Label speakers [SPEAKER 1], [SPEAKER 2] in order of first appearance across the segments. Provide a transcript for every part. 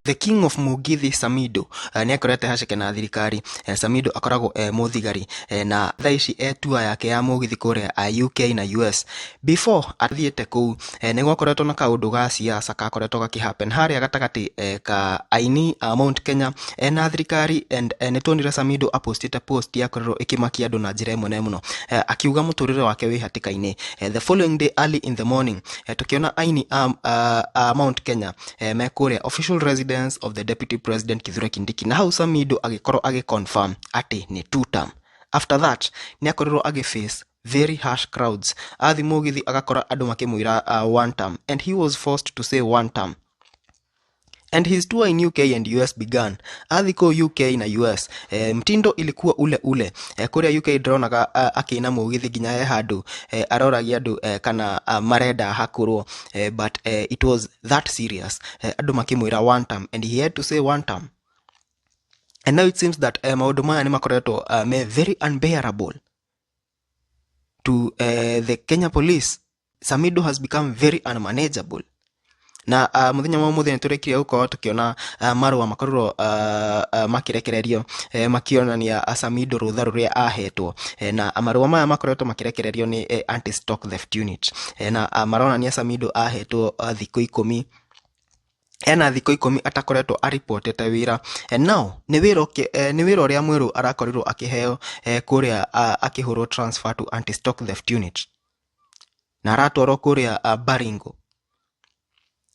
[SPEAKER 1] The King of Mugithi Samido nĩ akorete haceke na thirikari. Samido akoragwo e mũthigari, na thaa ici e tour yake ya mũgithi kũrĩa UK na US. Before athiĩte kũu, nĩ gwakoretwo na kaũndũ ga siasa gakoretwo gakĩ happen harĩa gatagatĩ ka aini a Mount Kenya na thirikari, and nĩ tuonire Samido apostĩte post yakorirwo ĩkĩmakia andũ na njĩra ĩmwe nene mũno, akiuga mũtũrĩre wake wĩ hatĩka-inĩ. The following day, early in the morning, tũkĩona aini a Mount Kenya me kũrĩa official residence of the Deputy President Kithure Kindiki, na hau Samido agĩkorwo agĩ confirm atĩ nĩ two term. After that nĩ akorirwo agĩ face very harsh crowds. Athi mũgithi agakora andũ makĩmwĩra one term, and he was forced to say one term. And his tour in UK and US began. Athi kũu UK na US, mtindo ilikuwa ule ule. Kũrĩa UK ndĩronaga akĩina mũgithi nginya he handũ aroragia andũ kana marenda hakũrwo, but it was that serious. Andũ makĩmwĩra one term and he had to say one term. And now it seems that maũndũ maya nĩ makoretwo me very unbearable to the Kenya Police. Samido has become very unmanageable. Na muthenya wa mũthĩ nĩ tũrĩkire gũkorwo tũkĩona marũa makorirwo makĩrekererio, makĩonania Samido rũtha rũrĩa ahetwo, na marũa maya makoretwo makĩrekererio nĩ anti stock theft unit, na maronania Samido ahetwo thikũ 10, ena thikũ 10 atakoretwo aripotete wĩra. And now nĩ wĩra nĩ wĩra ũrĩa mwerũ arakorirwo akĩheo kũrĩa, akĩhũrwo transfer to anti stock theft unit na aratwarwo kũrĩa Baringo.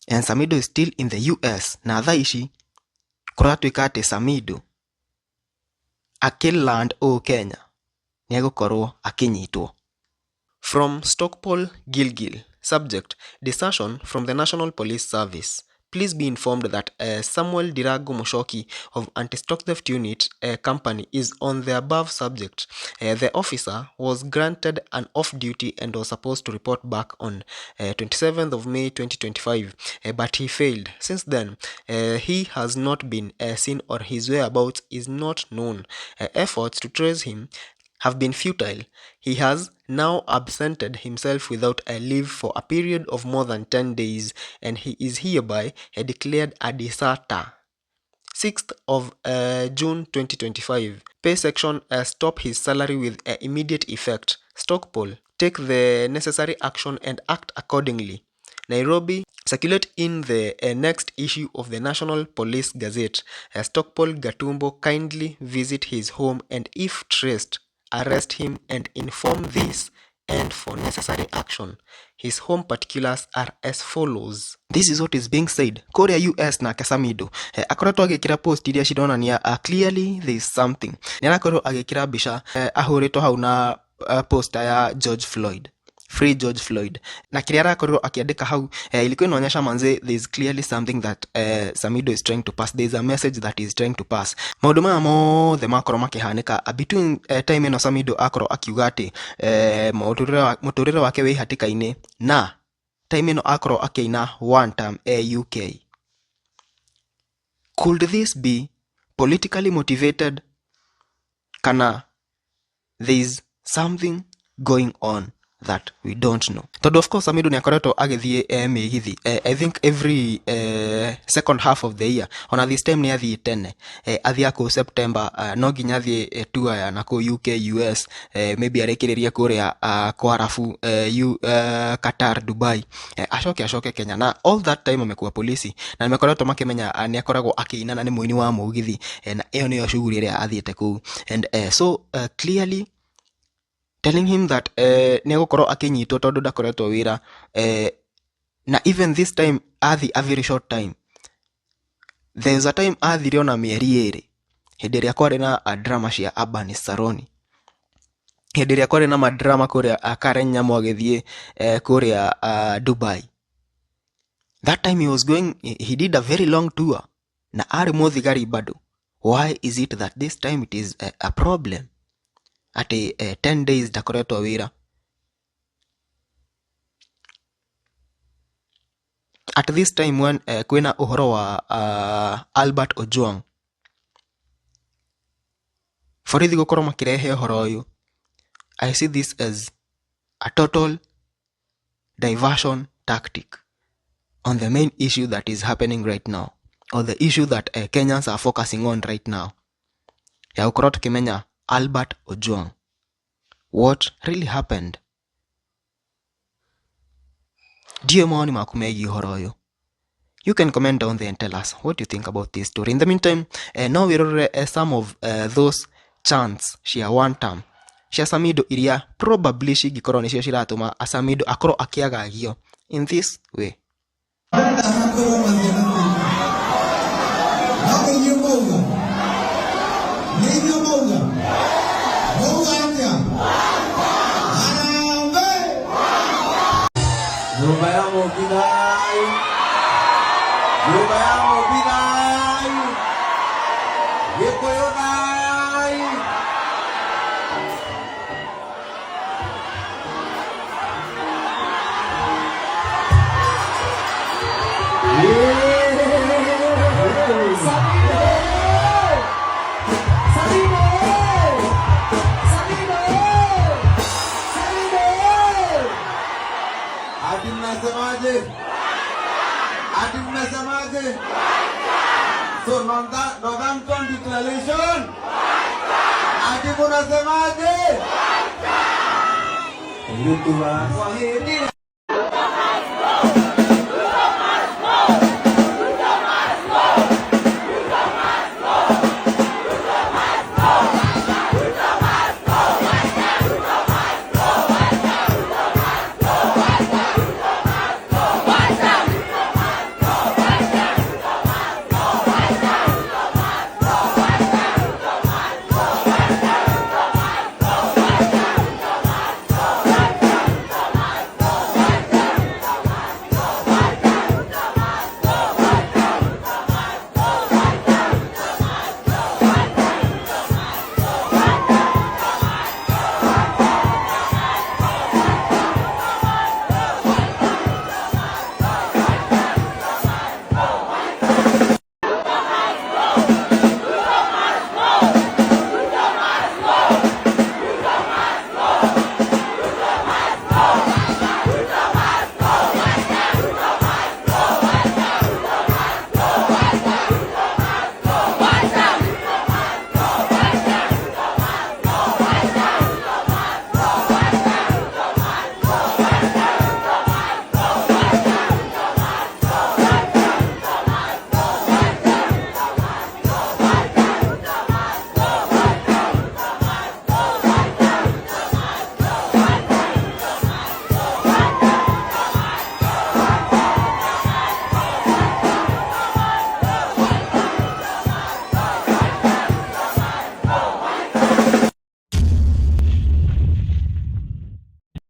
[SPEAKER 1] And Samido is still in the US, na thaa ici kũratuĩka atĩ Samido akĩland ũũ Kenya nĩ egũkorwo akĩnyitwo. From Stockpole Gilgil. Subject: desertion from the National Police Service. Please be informed that Samuel Dirago Mushoki of Anti-Stock Theft Unit Company is on the above subject. The officer was granted an off-duty and was supposed to report back on 27th of May 2025, but he failed. Since then, he has not been seen or his whereabouts is not known. Efforts to trace him have been futile. He has now absented himself without a leave for a period of more than 10 days, and he is hereby declared a deserter. 6th of June 2025. Pay section stop his salary with immediate effect. Stockpole, take the necessary action and act accordingly. Nairobi, circulate in the next issue of the National Police Gazette. Stockpole Gatumbo, kindly visit his home and if traced, arrest him and inform this and for necessary action. His home particulars are as follows. This is what is being said. Kũrĩa US nake Samido akoretwo agĩkĩra post iria cironania clearly there is something. Nĩ arakorirwo agĩkĩra mbica ahũrĩtwo hau na poster ya George Floyd. Free George Floyd. Na kĩrĩa arakorirwo akĩandĩka hau ilikuwa inaonyesha manze there is clearly something that Samido is trying to pass. There is a message that he is trying to pass. Maũndũ maya mothe makorwo makĩhanĩka between time ĩno Samido akorwo akiuga atĩ mũtũrĩre wake wĩ hatĩka-inĩ, na time ĩno akorwo akĩina one term e UK. Could this be politically motivated, kana there is something going on that we don't know? Tondũ of course Samido nĩ akoretwo agĩthiĩ mĩgithi, I think every second half of the year. Ona this time nĩ athiĩ tene, athiĩ kũu September, no nginya athiĩ tour ya na kũu UK, US, maybe arĩkĩrĩrie kũrĩa kwa Arabu, Qatar, Dubai, acoke Kenya. Na all that time amekuwa polisi na nĩmakoretwo makĩmenya nĩ akoragwo akĩina na nĩ mũini wa mũgithi, na ĩyo nĩyo shughuli ĩrĩa athiĩte kũu. And so clearly telling him that nĩ egũkorwo akĩnyitwo tondũ ndakoretwo wĩra, na even this time athi a very short time. There's a time athire ona mĩeri 2 hĩndĩ ĩrĩa kwarĩ na drama cia Urban Saroni, hĩndĩ ĩrĩa kwarĩ na madrama kũrĩa Karen Nyamu agĩthiĩ kũrĩa Dubai. That time he was going, he did a very long tour na arĩ mũthigari bado. Why is it that this time it is a problem atĩ 10 days ndakoretwo wĩra? At this time when kwĩna ũhoro wa Albert Ojwang, borithi gũkorwo makĩrehe ũhoro ũyũ, I see this as a total diversion tactic on the main issue that is happening right now. or the issue that Kenyans are focusing on right now, ya gũkorwo tũkĩmenya Albert Ojwang, what really happened. Ndiũĩ mawoni maku megiĩ ũhoro ũyũ. You can comment down there and tell us what you think about this story. In the meantime, no wĩrorere some of those chants cia one term cia Samido iria probably cingĩkorwo nĩcio ciratũma Samido akorwo akĩagagio in this way.
[SPEAKER 2] Hakorwo mathĩna maingĩ, no nĩ inyuĩ mauga, nĩ inyuĩ mauga, mauga atĩa? Harambee!
[SPEAKER 3] Nyũmba ya Mũmbi thayũ, nyũmba ya Mũmbi thayũ, Gĩkũyũ thayũ.
[SPEAKER 4] Samido! Samido! Samido! Samido!
[SPEAKER 3] Ati mnasemaje? Ati mnasemaje? So Northampton Declaration. Ati munasemaje? Kwaheri.